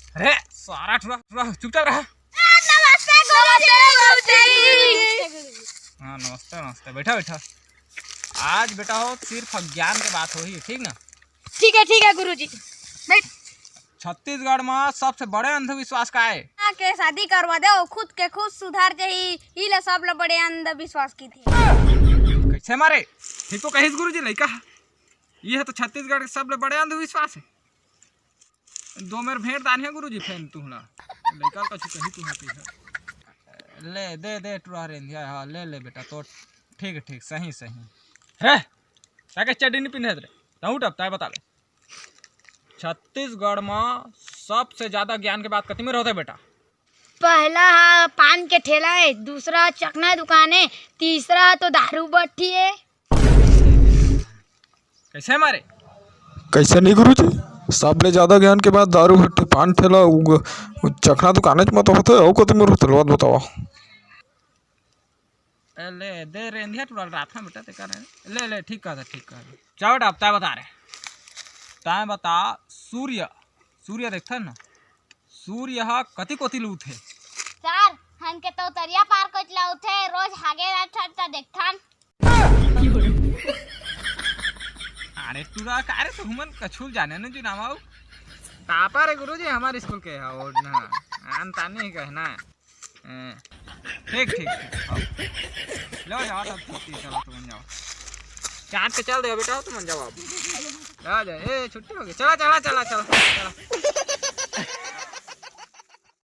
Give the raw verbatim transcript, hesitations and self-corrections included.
अरे सारा टुरा, टुरा, चुपचाप रहा। नमस्ते गुरुजी। हाँ, नमस्ते, नमस्ते। बैठा, बैठा। आज बेटा हो, सिर्फ अज्ञान के बात होही, ठीक ना? ठीक है, ठीक है गुरुजी। बैठ। छत्तीसगढ़ में सबसे बड़े अंधविश्वास का है? हाँ, के शादी करवा दे, खुद के खुद सुधर जाही, ई ले सब ले बड़े अंधविश्वास की थी। कैसे मारे? ठीक तो कहिस गुरुजी, लइका। ये है तो छत्तीसगढ़ के सब ले बड़े अंधविश्वास है। दो मेर भेंट दान है गुरुजी, फेन तुहला। लइका कछु कही तुहा पी है। ले, दे, दे, टुरा रेंधिया, हाँ, ले, ले बेटा, तो ठीक, ठीक, सही, सही। हे, ताके चड्डी नहीं पिंधे रे, तहूँ टपता है, बता ले। छत्तीसगढ़ में सबसे ज्यादा ज्ञान के बात कति मेर होते बेटा? पहला हा पान के ठेला है, दूसरा चखना दुकान है, तीसरा तो दारू भट्टी है। कैसे मारे? कैसे नहीं गुरुजी, सबले ज्यादा ज्ञान के बात दारू भट्टी, पान ठेला, उ, उ चखना दुकान में तो होते, अउ कति मेर होते, बात बतावा। ए, ले, दे रेंधिया टुरा ल रात में बेटा, ते कर। ले, ले, ठीक कहत हे, ठीक कहत हे। चल बेटा, अब तैं बता रे। तैं बता, सूर्य, सूर्य देखथन ना, सूर्य ह कति कोति लुथे? सर, हमके तो तरिया पार कोइत लुथे, रोज हागे ला ठट त देखथन। अरे टुरा, का रे, तो हमन कछु जाने न जुनावा। टापर है गुरुजी हमारे स्कूल के, और ना, आन तानी कहना। हाँ। ठीक, ठीक, ठीक, आओ। लो जाओ तब छुट्टी, चलो तुम जाओ। चाट के चल दे बेटा, तुम जाओ अब। आ जा, ए, छुट्टी हो गई। चला, चला, चला, चला, चला।